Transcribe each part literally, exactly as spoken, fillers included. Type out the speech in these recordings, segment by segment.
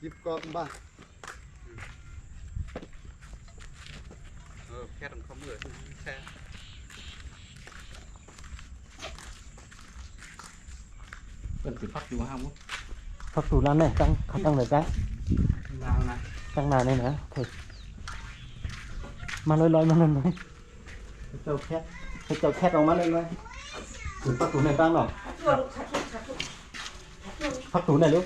Ip kok mbah. Ơ, khét không khom ưa, khét. Ơ, thì phát tù hang mốt. Phát tù lan này, tăng, tăng này tăng. Nào nè. Tăng nào này nè, thôi. Mà lôi lôi, mà lôi lôi. Cái châu khét, cái châu khét ông mà lôi lôi. Phát tù này tăng nào. Phát tù này luôn.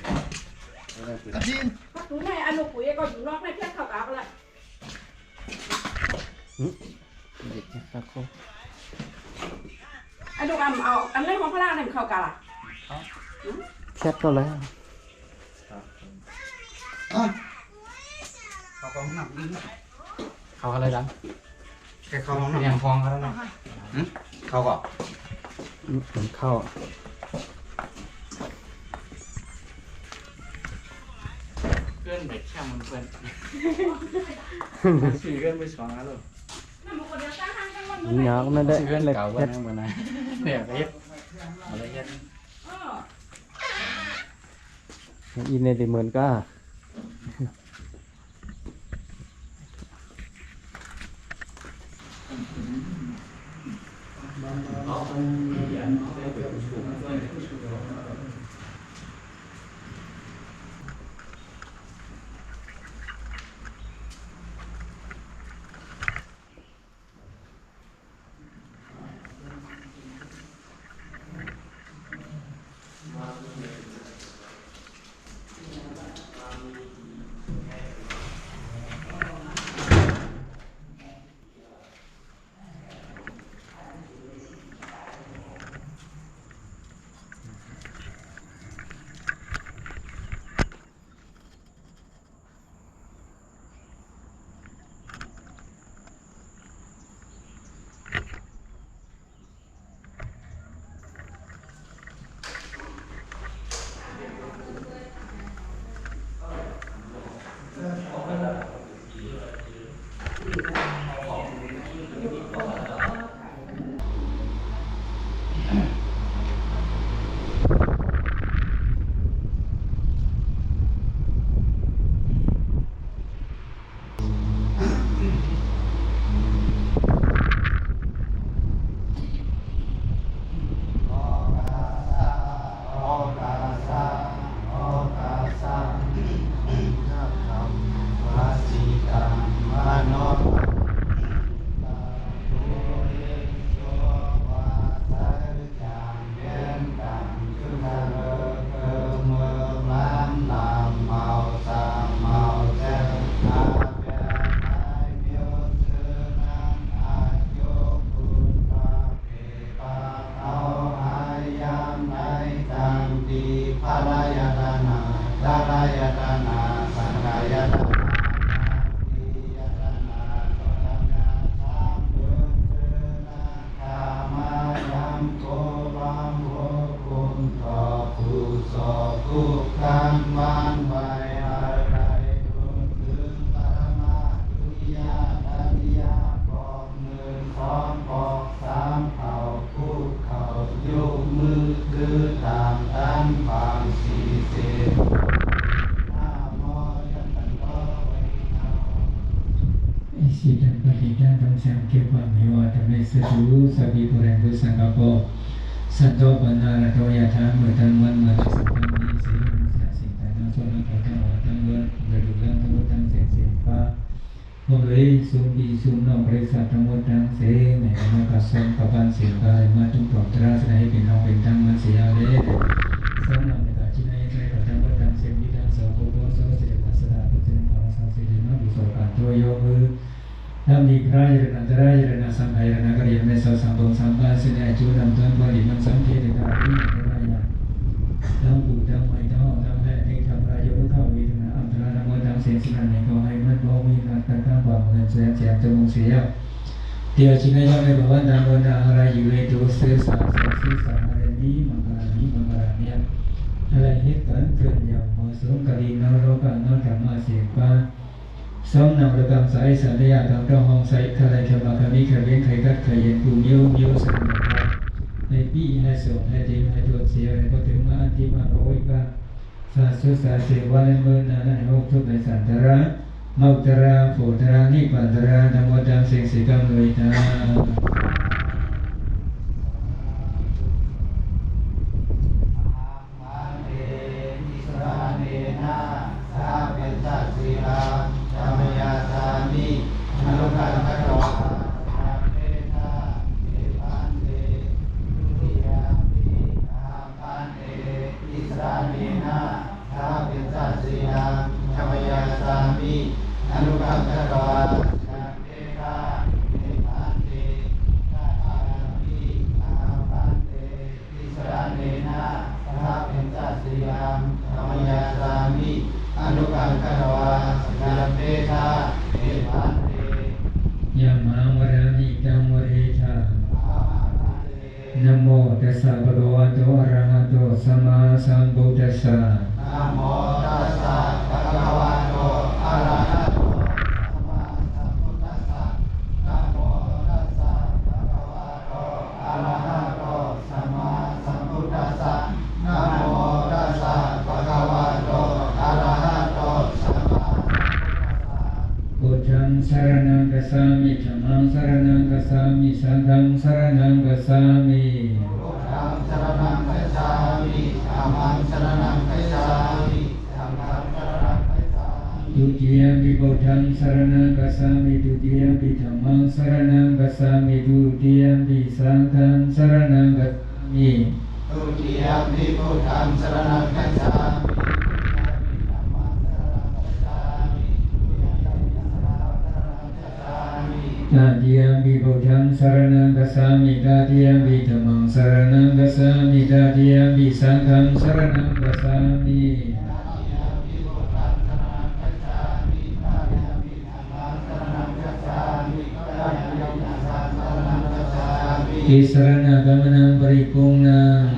Phát tù này, ăn một buổi còn đủ lót này, khét khảo cáo lại. อืม เด็กเนี่ยตาโค ไอ้ลูกอำเอาอันเล่นของพระราชเนี่ยเข้ากาละ แคทก็แล้ว เขาก็ห้องน้ำนี่ เขาอะไรดัง แค่เขาห้องน้ำ เรียงฟองเขาแล้วนะ หึ เขาก็ อืม เข้า เพื่อนไปแค่มันเพื่อน สี่เพื่อนไปสองแล้วลูก นี่นะ ไม่ได้ สี่เพื่อนเก่ากันนะ เหมือนนะ เนี่ยไปเฮ็ด อะไรเฮ็ด อีเนี่ยได้เหมือนกัน Icchitaṃ patthitaṃ tumhaṃ khippameva samijjhatu, sabbe pūrentu saṅkappā, cando pannaraso yathā, maṇi jotiraso yathā, maṇi jotiraso yathā. ผมเลยสุมพี่สุมน้องบริษัททั้งหมดทั้งสิ้น ในโอกาสสงกรานต์ สิ่งใดมาทุกข์ทรมาน ให้เป็นน้องเป็นทั้งมันเสียเลย สำหรับในการที่ในใจของทั้งหมดทั้งสิ้น มีทั้งสองผู้พ้นโศกเสีย และสละทุกข์เสีย ขอสาวเสีย มาผู้สงกรานต์ โตโยมือ ทั้งมีพระยรณะ ตระยรณะ สังฆายรณะ กริยาเมตตาสังคมสัมปาสิเนจุนันตันปริมันสังเทเดกาวิหารยา ทั้งปู่ทั้งแม่ทั้งพ่อทั้งแม่ ที่ทำร้ายยกเข้าเวทนาอันตรายทั้งหมดทั้งสิ้น สิ่งนั้นขอให้มันบ่มีหลักการตั้งความเงินแสนแสนจงเสีย เตียวชินยังในภวันตังวันนาหารายุเรตุเสสาสังสิสาหาเรนิมังคลานิมังคลานิ อะไรเหตุการณ์เกิดอย่างเหมาะสมกรีนรกานาธรรมะเสียงฟ้า สองนางระกำสายสัญญาทางเจ้าห้องใส่ทลายขมาคามิขเว้นไขกัดไขเย็นผู้เมียวเมียวสนองในปีให้ส่งให้เต็มให้ตัวเสียให้พอถึงมาอันที่มาโอ้ยก็ Sādhu, sādhu, วันนี้มื้อหน้านั้นให้หกทุกข์ในสันตรา มัตตรา โผตรา นิพพานตรา ทั้งหมดทั้งสิ้นสิกรรมด้วยเถิด Bhante, tisaraṇena saha pañcasīlaṃ samayāmāmi, anuggahaṃ katvāna labhantatthe bhante. Dutiyampi ahaṃ bhante, tisaraṇena saha pañcasīlaṃ samayāmāmi, anuggahaṃ katvāna labhantatthe bhante. Tatiyampi ahaṃ bhante, tisaraṇena saha pañcasīlaṃ samayāmāmi, anuggahaṃ katvāna labhantatthe bhante. Yamhaṃ vadāmi taṃ vadetha. Namo tassa bhagavato arahato sammāsambuddhassa. Namo tassa bhagavato arahato sammāsambuddhassa. Namo tassa bhagavato arahato sammāsambuddhassa. Namo tassa bhagavato arahato sammāsambuddhassa. Buddhaṃ saraṇaṃ gacchāmi. Dhammaṃ saraṇaṃ gacchāmi. Saṅghaṃ saraṇaṃ gacchāmi. Buddhaṃ saraṇaṃ gacchāmi. Dhammaṃ saraṇaṃ gacchāmi. Saṅghaṃ saraṇaṃ gacchāmi. Dutiyampi buddhaṃ saraṇaṃ gacchāmi. Dutiyampi dhammaṃ saraṇaṃ gacchāmi. Dutiyampi saṅghaṃ saraṇaṃ gacchāmi. Dutiyampi buddhaṃ saraṇaṃ gacchāmi. Dutiyampi dhammaṃ saraṇaṃ gacchāmi. Dutiyampi saṅghaṃ saraṇaṃ gacchāmi. Tatiyampi buddhaṃ saraṇaṃ gacchāmi. Tatiyampi dhammaṃ saraṇaṃ gacchāmi. Tatiyampi saṅghaṃ saraṇaṃ gacchāmi. Tatiyampi buddhaṃ saraṇaṃ gacchāmi. Tatiyampi dhammaṃ saraṇaṃ gacchāmi. Tatiyampi saṅghaṃ saraṇaṃ gacchāmi. Tisaraṇagamanaṃ paripuṇṇaṃ.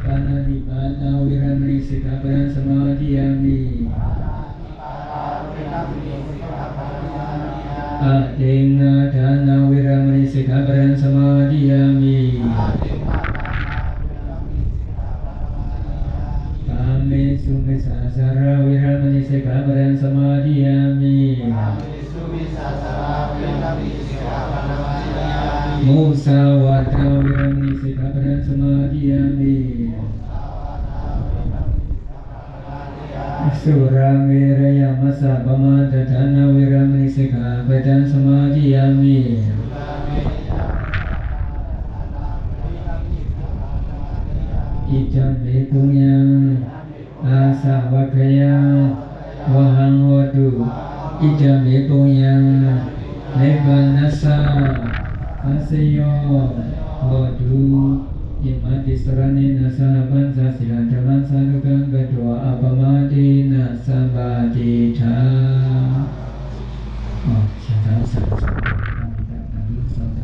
Pāṇātipātā veramaṇī sikkhāpadaṃ samādiyāmi. Adinnādānā veramaṇī sikkhāpadaṃ samādiyāmi. Kāmesu micchācārā veramaṇī sikkhāpadaṃ samādiyāmi. Musāvādā veramaṇī sikkhāpadaṃ samādiyāmi. Surāmerayamajjapamādaṭṭhānā veramaṇī sikkhāpadaṃ samādiyāmi. Idaṃ me puññaṃ āsavakkhayāvahaṃ hotu. Idaṃ me puññaṃ nibbānassa accayo hotu. Imaṃ tisaraṇena saha pañcasīlaṃ dhammaṃ sādhukaṃ katvā appamādena sambādhetha. อ๋อ สาธุ สาธุ สาธุ สาธุ สาธุ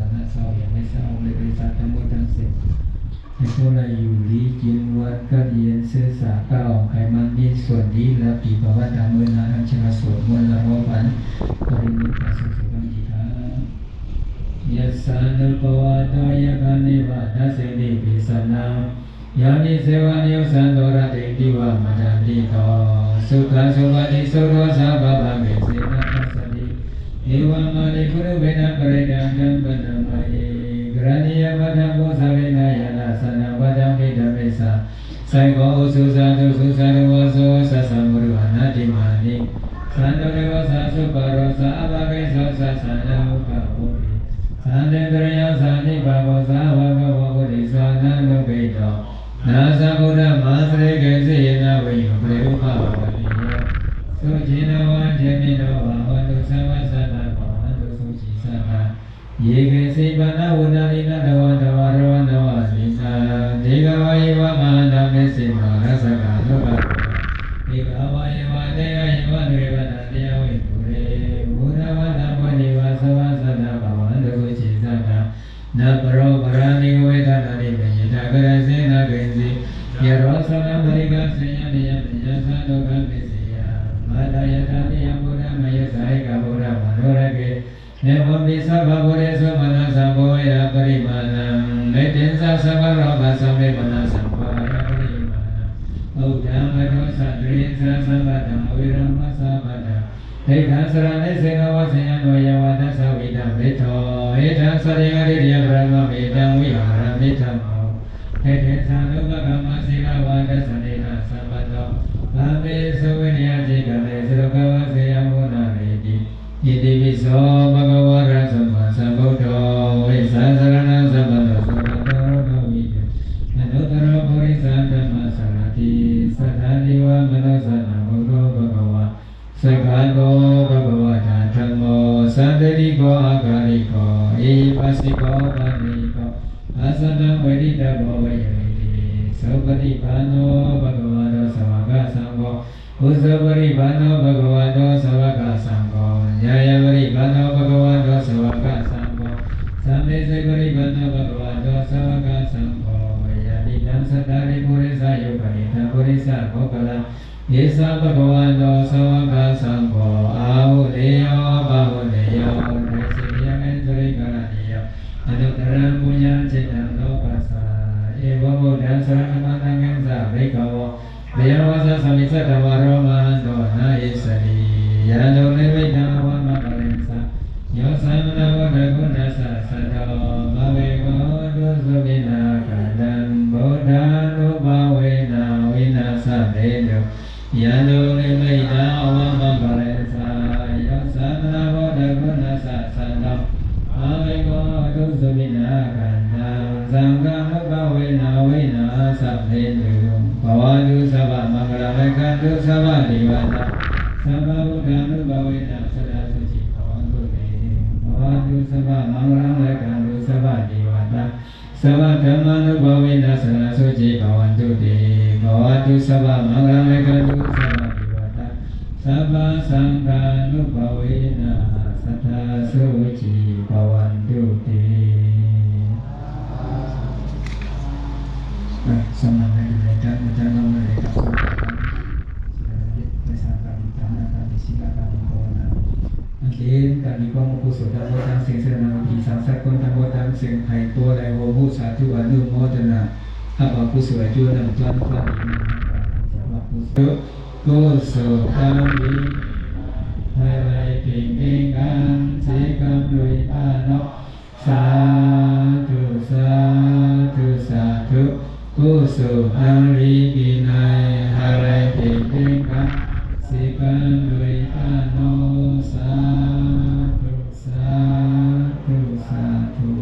ให้พวกเราอยู่ดีกินวัน เก้าเดือน เสษะเก้า ไขมันมีส่วนดี และปีภาวะตามมื้อนา ทั้งชนะสวดมนต์และหัวฝัน ปรินิพพานสุขสุข Yassānubhāvato yakkhā neva dassenti pisānaṃ, yā nisevanto santo ratenti va matandito. Sukhā supati, sukhā sukho, sabbaṃ pāpā ksema passati. Evaṃ ādi gurūpena parittaṃ taṃ paṇamāmi. Karaṇīyaṃ vaḍḍhaṃ kusalesu ñāṇadassanaṃ paṭhavitamissa. Saṅgho ujū sādhu, sādhu vācano sādhu sammodiṃ anatimānī. Santo devassa subharo ca, appakicco ca sallahukavutti. Santindaṃ saha nipako ca, saha vaggāvagutti ca, na anukampito. Nāssa buddhamācare, kiñci yena viññū pare upavadeyyuṃ. Sukhino vā khemino vā, hontu sabbadā sadā, bhavantu sukhī sadā. Ye keci pāṇabhūtatthi, tathāgatagāthā bhagavantaṃ bhāseyyuṃ, te kavā yeva mahantā, vijitasaṅgāmakaṃsu. Te kavā yeva tesaṃ imaṃ dhammaṃ, dhammaṃ desetvā, te bhikkhave bhāseyyuṃ, te bhikkhave bhāseyyuṃ, bhante bhāseyyuṃ. Bhagavanto bhāseyyuṃ, bhagavanto bhāseyyuṃ. Nāparo paraṃ nibbindati, kattayissāmi yaṃ kiñci. Yāro sāmaṃ paṭiggaṇhessi, yampiyaṃ sādhukaṃ desiyāmi, mātā yathā niyaṃ buddhaṃ mayhaṃ, sāmikā buddhā manussā te. Evaṃ vissāmaṃ bhūtesu, mānasam bhāvaye aparimāṇaṃ. Mettañca sabbalokasmiṃ, mānasam bhāvaye aparimāṇaṃ. Uddhaṃ Tiṭṭhaṃ saraṇaṃ sīlaṃ vajjeyya no yāva tassa vittaṃ peto. Idaṃ satiṃ adhiṭṭheyya brahmametaṃ vihārametaṃ āhu. Etesānubhāgamhi sīlavā dassanena sampanno. Kāmesu vineyya cittaṃ nesidho kāmassa yāmunānīti. Itipi so bhagavā arahaṃ sammāsambuddho vijjācaraṇasampanno sugato lokavidū anuttaro purisadammasārathi satthā devamanussānaṃ buddho bhagavā. Svākkhāto bhagavatā dhammo sandiṭṭhiko akāliko ehipassiko opanayiko paccattaṃ veditabbo viññūhīti. Supaṭipanno bhagavato sāvakasaṅgho, ujupaṭipanno bhagavato sāvakasaṅgho, ñāyapaṭipanno bhagavato sāvakasaṅgho, sāmīcipaṭipanno bhagavato sāvakasaṅgho, yadidaṃ cattāri purisayugāni aṭṭha purisapuggalā, esa bhagavato sāvakasaṅgho, āhuneyyo pāhuneyyo dakkhiṇeyyo añjalikaraṇīyo anuttaraṃ puññakkhettaṃ lokassāti. Evaṃ buddhaṃ saraṇaṃ gatāmi bhikkhavo, viya vassa sāmī saddhammaṃ varuṇā mahanto na issati. Yānūna nimittaṃ avamaṅgalañca yo sāmaṇo buddhaguṇassa saddo pāpegho dussupinaṃ akantaṃ buddhānubhāvena vināsamentu. Yānūna nimittaṃ avamaṅgalañca yo sāmaṇo buddhaguṇassa saddo pāpegho dussupinaṃ akantaṃ saṅghānubhāvena vināsamentu. Bhavatu sabbamaṅgalaṃ rakkhantu sabbadevātā sabbabuddhānubhāvena sadā sotthī bhavantu te. Bhavatu sabbamaṅgalaṃ rakkhantu sabbadevātā sabbadhammānubhāvena sadā sotthī bhavantu te. Bhavatu sabbamaṅgalaṃ rakkhantu sabbadevātā sabbasaṅghānubhāvena sadā sotthī bhavantu te. อ่ะ สวดมนต์ให้ดูแลกัน อาจารย์ น้อมเลยครับ สวดมนต์ครับ สวดมนต์ ไปสร้างกรรม ฐานะกรรม ศีลกรรม ภาวนา อันเป็นการมีความกุศลทั้งหมดทั้งสิ้น เสนอวิธีสร้างสรรค์คนทั้งหมดทั้งสิ้น ให้ตัวและหัวผู้สาธุอนุโมทนา อัปปะกุศลจุลนำจวนความดีนั้น กุศลวิหารเพ็งเพ็งกัน สีกำลุยพาเนาะ Sādhu, sādhu, sādhu. Kusumāri vinayhāri tiṭṭhiṃ sikkhāmi pāṇo. Sādhu, sādhu, sādhu.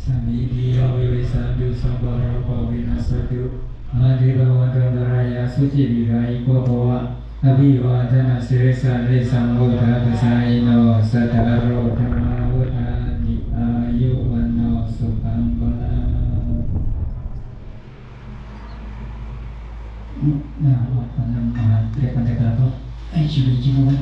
Sabbītiyo vivajjantu, sabbarogo vinassatu, mā te bhavatvantarāyo, sukhī dīghāyuko bhava. Abhivādanasīlissa niccaṃ vuḍḍhāpacāyino, cattāro dhammā vaḍḍhanti, āyu vaṇṇo sukhaṃ balaṃ. นะ วัดพระนมมาเรียกบรรยากาศก็ให้ชีวิตชีวา